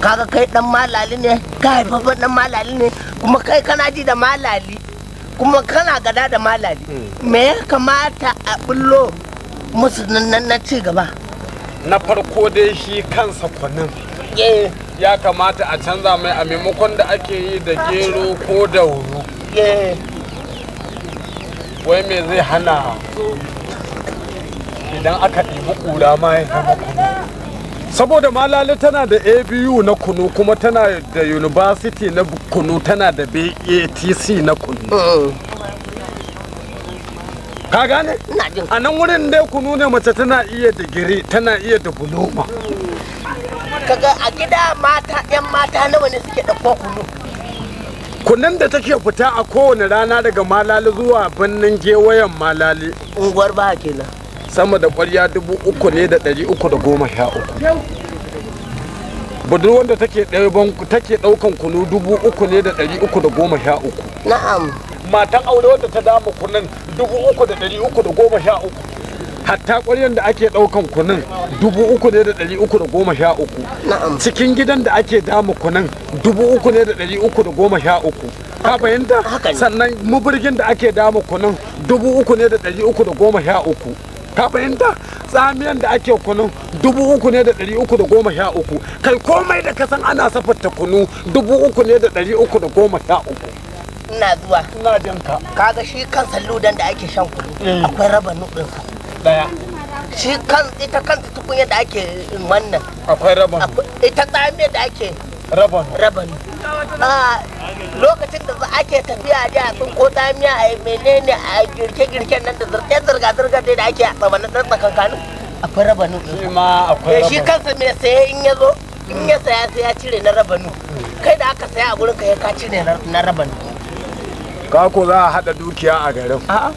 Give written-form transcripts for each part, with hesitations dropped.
Kaga kai dan Malali ne, ka haifaffen dan Malali ne, kuma kai kana ji da Malali, kuma kana gada da Malali. Me ya kamata a bullo musu na ci gaba? Na farko dai, shi kansa kunun ya kamata a canza mai. A maimakon da ake yi da gero ko da wuru, wai me zai hana idan aka ɗibi ƙura ma ya zama kunu? Saboda Malali tana da ABU na kunu, kuma tana da university na kunu, tana da BATC na kunu. Ka gane? Ina jin. A nan wurin dai kunu ne, mace tana iya digiri, tana iya diploma. Kaga a gida mata, yan mata nawa ne suke ɗauko kunu? Kunun da take fita a kowane rana daga Malali zuwa birnin gewayen Malali, unguwar ba kenan, sama da ƙwarya 3,313. Budurwar da take ɗaukan, take ɗaukan kunu 3,313. Matan aure wadda ta dama kunun 3,313. Hatta ƙwaryan da ake ɗaukan kunun 3,313. Cikin gidan da ake dama kunun 3,313. Ka fahimta? Haka ne. Sannan muburgin da ake dama kunun 3,313. Ka fahimta? Tsamiyan da ake kunun 3,313. Kai, komai da kasan ana safarta kunu 3,313. Ina zuwa. Ina jin ka. Kaga shi kansa ludan da ake shan kunu, akwai raba ɗinsa. Daya. Shi kan ita kanta tukunya da ake wannan, Akwai rabon. Ita tsamiyar da ake Rabon. Rabanu a lokacin da ake tafiya a ji a tsinko tsamiya, a yi menene, a girke-girken nan da zirga zirga dai da ake a tsamannin ɗan tsakankanin, akwai rabanu. Shi ma akwai Shi rabon. kansa mai saye in ya zo, in ya saya, sai ya cire na rabanu. Kai da aka saya a gurin ka, ya ka cire na rabanu. Ka ko za a haɗa dukiya a garin. A'a,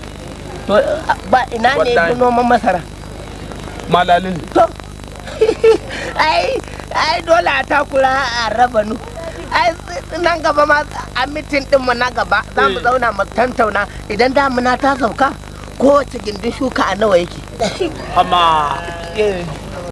to ba ina ne Wallahi. fi noman masara? Malalin. To ai ai dole a takura a rabanu. Ai nan gaba ma a meeting din mu na gaba za mu zauna mu tantauna, idan damuna ta sauka, kowace gindin shuka a nawa yake. Amma